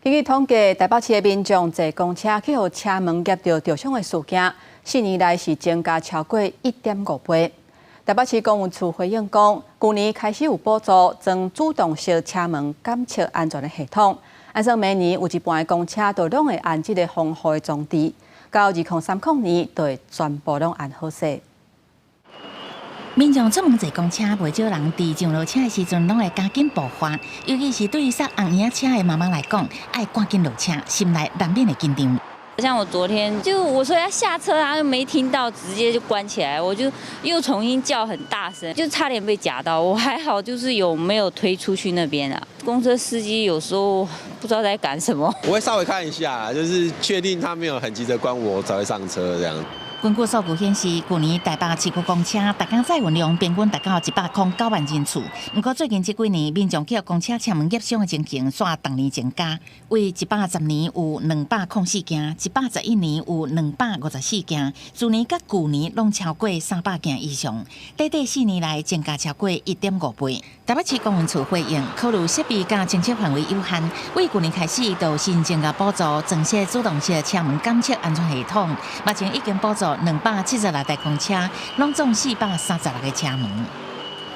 根據統計，台北市的民眾坐公車去予車門夾著著傷的事件，4年來是增加超過1.5倍。台北市公務處回應講，舊年開始有補助裝主動式車門檢測安全的系統，按算明年有一半的公車都攏會安這个防護的裝置，到2030年就會全部攏安好勢。民眾出門坐公車，袂少人佇上落車的時陣，攏會加緊步伐。尤其是對於捒紅嬰仔車的媽媽來講，愛趕緊落車，心內難免會緊張。像我昨天就我說要下車，他就沒聽到，直接就關起來，我就又重新叫很大聲，就差點被夾到。我還好，就是有沒有推出去那邊啊？公車司機有時候不知道在趕什麼。我會稍微看一下，就是確定他沒有很急着關我，我才會上車這樣。根據數據顯示，舊年台北市區公車逐工載運量平均達到109萬人次。毋過最近這幾年，民眾去予公車車門夾傷的情形，煞逐年增加。為110年有204件，111年有254件，去年佮舊年攏超過300件以上。短短4年來增加超過1.5倍。台北市公運處回應，考慮設備佮偵測範圍有限，為舊年開始就新增共補助裝設主動式車門檢測安全系統，目前已經補助276台公車，攏總436個車門。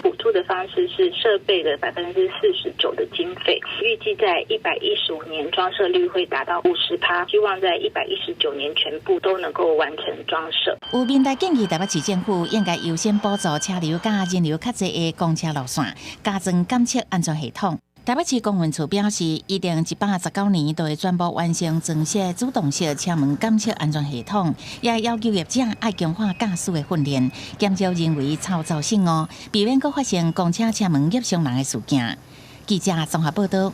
補助的方式是設備的49%的經費，預計在115年裝設率會達到50%，希望在119年全部都能夠完成裝設。有民代建議台北市政府應該優先補助車流佮人流較濟的公車路線，加裝檢測安全系統。台北市公運處表示，預定119年就會全部完成裝設主動式車門檢測安全系統，也要求業者愛強化駕駛的訓練，減少人為操作失誤，避免閣發生公車車門夾傷人的事件。記者綜合報道。